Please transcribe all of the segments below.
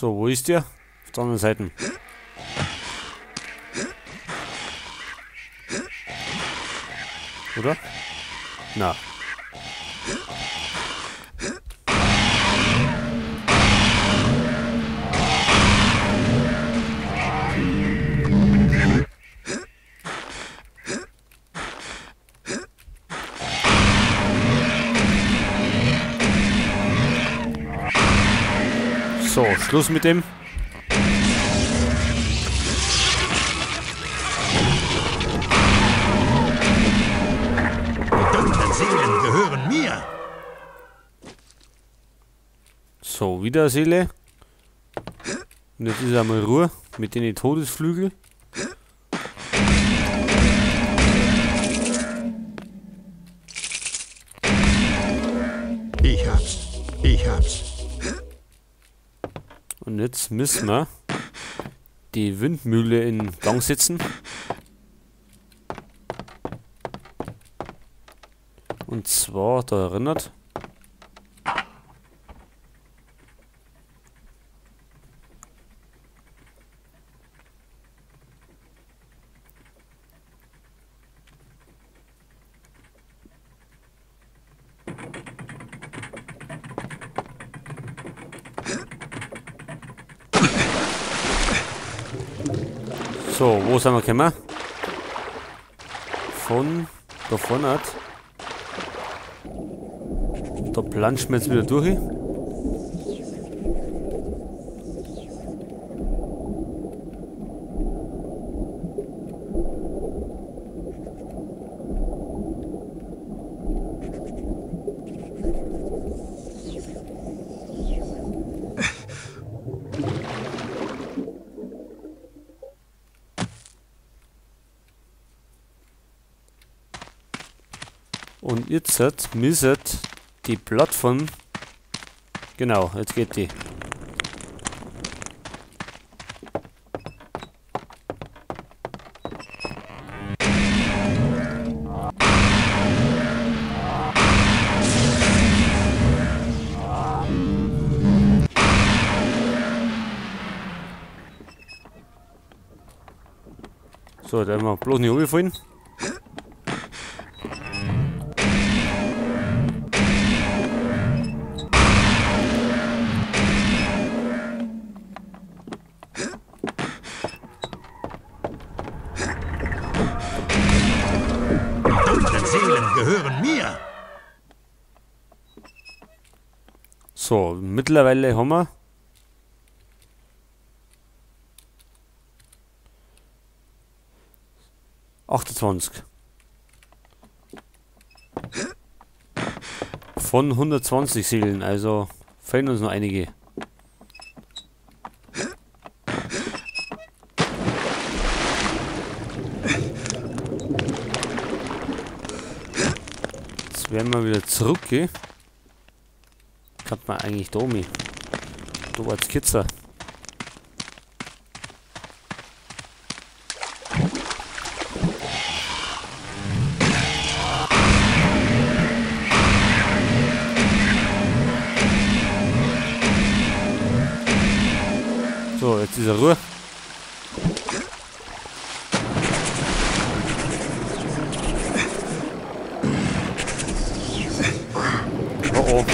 So, wo ist der? Auf der anderen Seite. Oder? Na. So, Schluss mit dem. Die dunklen Seelen gehören mir. So, wieder eine Seele. Und jetzt ist einmal Ruhe mit den Todesflügeln. Ich hab's. Ich hab's. Und jetzt müssen wir die Windmühle in Gang setzen. Und zwar, da erinnert. So, wo sind wir gekommen? Von da vorne hat. Da planschen wir jetzt wieder durch. Und jetzt müssen die Plattform... Genau, jetzt geht die. So, da haben wir bloß nicht runterfallen. Gehören mir. So, mittlerweile haben wir 28 von 120 Seelen, also fehlen uns noch einige. Jetzt werden wir wieder zurückgehen. Kann man eigentlich da mit. Da war jetzt Kitzer. So, jetzt ist er Ruhe. Oh oh.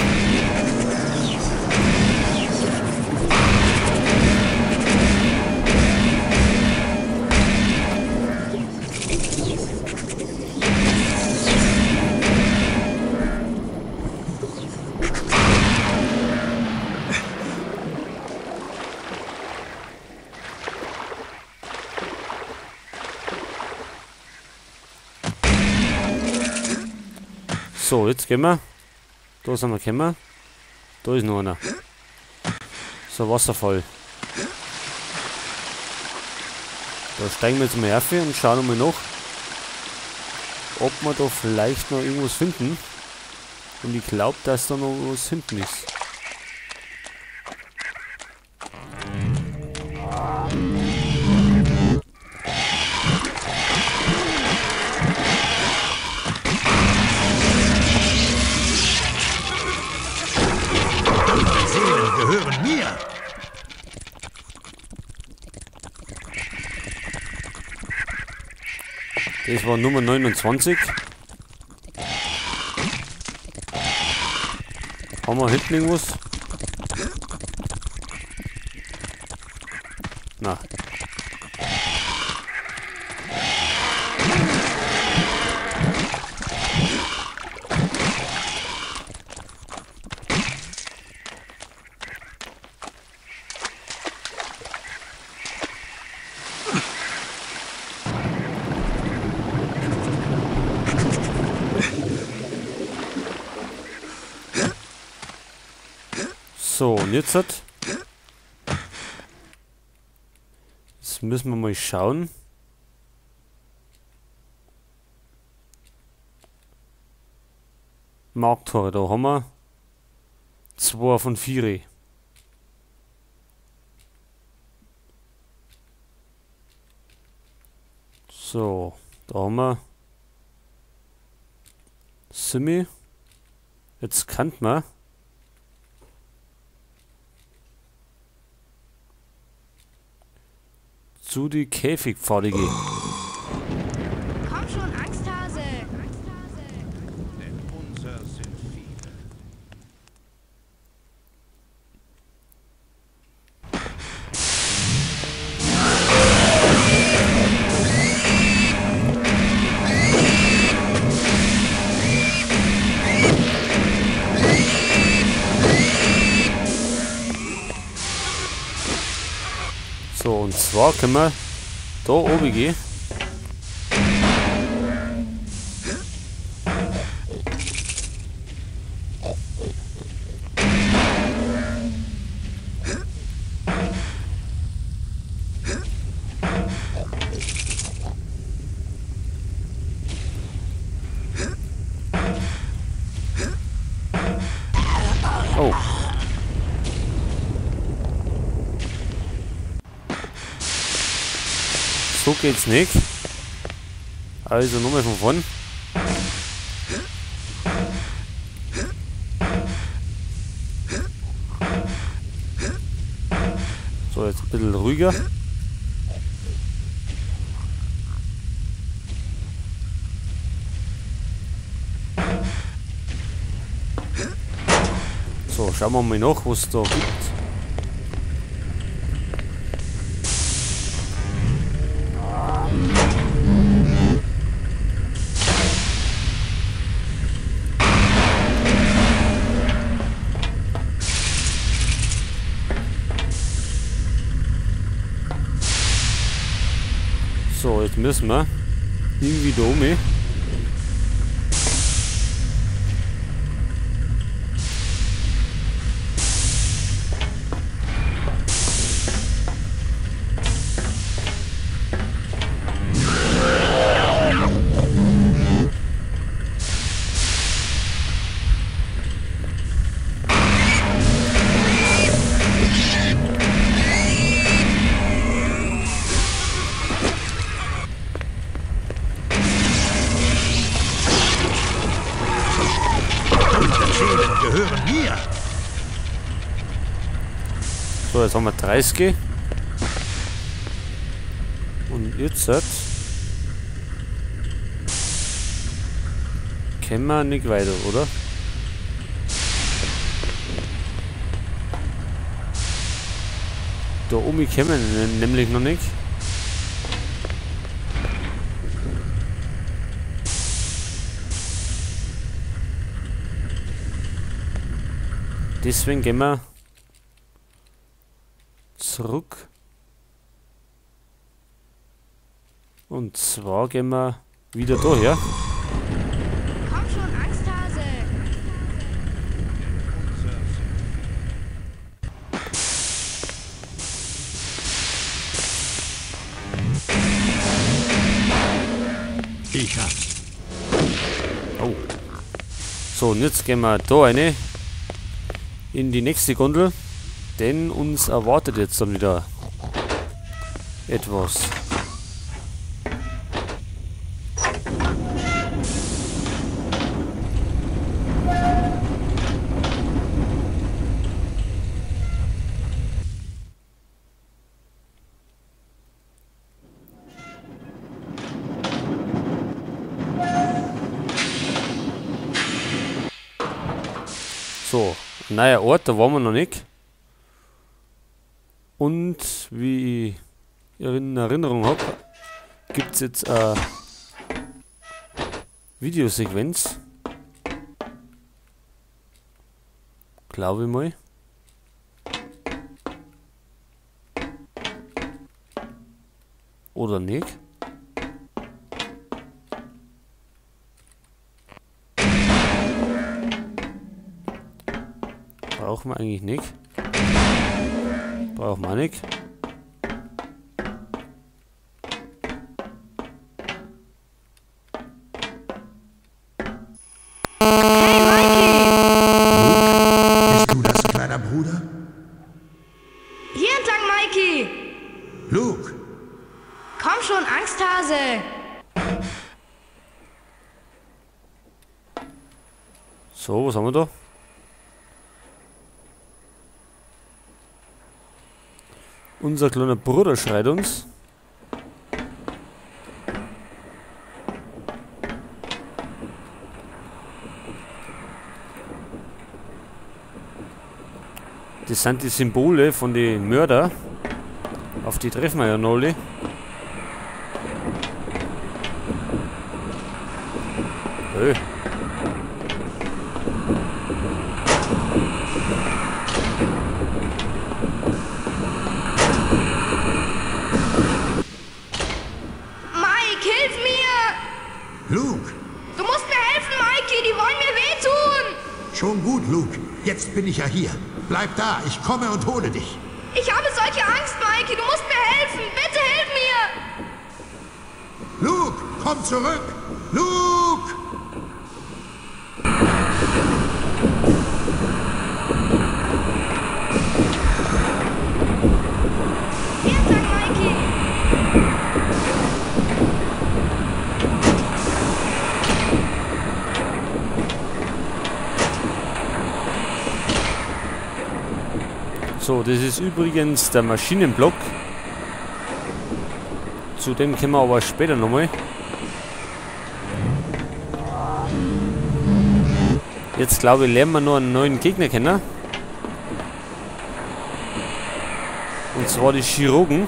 So, jetzt gehen wir. Da sind wir gekommen. Da ist noch einer. So, Wasserfall. Da steigen wir jetzt mal auf und schauen mal nach, ob wir da vielleicht noch irgendwas finden. Und ich glaube, dass da noch was hinten ist. Das war Nummer 29. Haben wir hinten irgendwas? Na. So, und jetzt hat. Jetzt müssen wir mal schauen. Markttore, da haben wir 2 von 4. So, da haben wir Simi. Jetzt kann man zu die Käfigpfade gehen. Komm schon, Angsthase! Denn unser sind viele. So, und zwar können wir da oben gehen. Oh. So geht's nicht. Also nochmal von vorn. So, jetzt ein bisschen ruhiger. So, schauen wir mal nach, was es da gibt. So, jetzt müssen wir irgendwie da oben. Gehören mir. So, jetzt haben wir 30. Und jetzt können wir nicht weiter, oder? Da oben können wir nämlich noch nicht. Deswegen gehen wir zurück. Und zwar gehen wir wieder daher. Komm schon, Angsthase! Ich hab's. Oh. So, und jetzt gehen wir da rein. In die nächste Gondel, denn uns erwartet jetzt dann wieder etwas. So, ein neuer Ort, da waren wir noch nicht. Und wie ich in Erinnerung habe, gibt es jetzt eine Videosequenz. Glaube ich mal. Oder nicht? Brauchen wir eigentlich nicht. Brauchen wir nicht. Hey, Mikey! Luke, bist du das, kleiner Bruder? Hier entlang, Mikey! Luke! Komm schon, Angsthase! So, was haben wir da? Unser kleiner Bruder schreit uns. Das sind die Symbole von den Mörder. Auf die treffen wir ja noch alle. Hey. Mike, hilf mir! Luke! Du musst mir helfen, Mikey! Die wollen mir wehtun! Schon gut, Luke. Jetzt bin ich ja hier. Bleib da, ich komme und hole dich. Ich habe solche Angst, Mikey. Du musst mir helfen. Bitte hilf mir! Luke, komm zurück! Luke! Hier entlang, Mikey! So, das ist übrigens der Maschinenblock. Zu dem kommen wir aber später nochmal. Jetzt glaube ich, lernen wir noch einen neuen Gegner kennen. Und zwar die Chirurgen.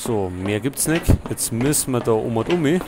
So, mehr gibt's nicht. Jetzt müssen wir da um und um.